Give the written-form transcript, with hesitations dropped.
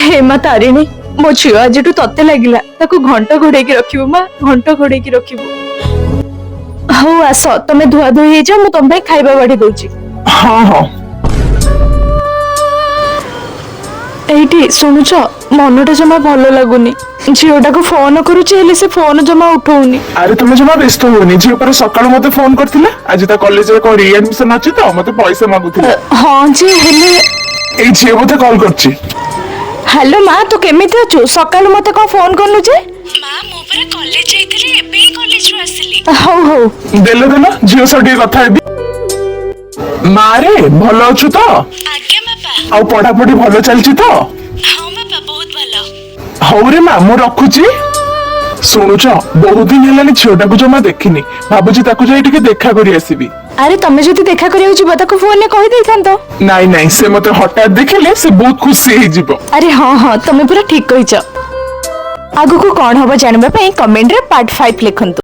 ହେ ମା ତାରିଣୀ, ମୋ ଝିଅ ଆଜିଠୁ ତତେ ଲାଗିଲା, ତାକୁ ଘଣ୍ଟ ଘୋଡେଇକି ରଖିବୁ ମା, ଘଣ୍ଟ ଘୋଡେଇକି ରଖିବୁ। ହଉ ଆସ, ତମେ ଧୁଆ ଧୁଇ ହେଇଯାଅ, ମୁଁ ତମ ପାଇଁ ଖାଇବା ବାଢି ଦଉଛି। ହଁ। ଏଇଠି ଶୁଣୁଛ, ମନଟା ଜମା ଭଲ ଲାଗୁନି। ଝିଅଟାକୁ ଫୋନ କରୁଛି, ହେଲେ ସେ ଫୋନ ଜମା ଉଠଉନି। ଆରେ ତମେ ଜମା ବ୍ୟସ୍ତ ହୁଅନି। ଝିଅ ପରା ସକାଳୁ ମତେ ଫୋନ କରିଥିଲା। ଆଜି ତା କଲେଜରେ କଣ ରିଆଡମିସନ ଅଛି ତ ମତେ ପଇସା ମାଗୁଥିଲା। ହଁ ଯେ, ହେଲେ ଏଇ ଝିଅ ବୋଧେ କଲ୍ କରିଛି। ହ୍ୟାଲୋ ମା, ତୁ କେମିତି ଅଛୁ? ସକାଳୁ ମତେ କଣ ଫୋନ କରିନୁ ଯେ? ମା, ମୁଁ ପରା କଲେଜ ଯାଇଥିଲି, ଏବେ ହିଁ କଲେଜରୁ ଆସିଲି। ହଉ ହଉ। ଦେଲ ଦେଲ, ଝିଅ ସହ ଟିକେ କଥା ହେବି। ମାରେ, ଭଲ ଅଛୁ ତ? ଆଜ୍ଞା ବାପା। ଆଉ ପଢାପଢି ଭଲ ଚାଲିଛି ତ? ହଁ ବାପା, ବହୁତ ଭଲ। ହଉ ରେ ମା, ମୁଁ ରଖୁଛି। ଶୁଣୁଛ, ବହୁତ ଦିନ ହେଲାଣି ଝିଅଟାକୁ ଜମା ଦେଖିନି। ଭାବୁଛି ତାକୁ ଯାଇ ଟିକେ ଦେଖା କରି ଆସିବି। ଆରେ, ତମେ ଯଦି ଦେଖା କରିବାକୁ ଯିବ, ତାକୁ ଫୋନରେ କହିଦେଇଥାନ୍ତ। ନାଇଁ ନାଇଁ, ସେ ମତେ ହଠାତ୍ ଦେଖିଲେ ସେ ବହୁତ ଖୁସି ହେଇଯିବ। ଆରେ ହଁ, ତମେ ପୁରା ଠିକ କହିଛ। ଆଗକୁ କଣ ହବ ଜାଣିବା ପାଇଁ କମେଣ୍ଟରେ ପାର୍ଟ 5 ଲେଖନ୍ତୁ।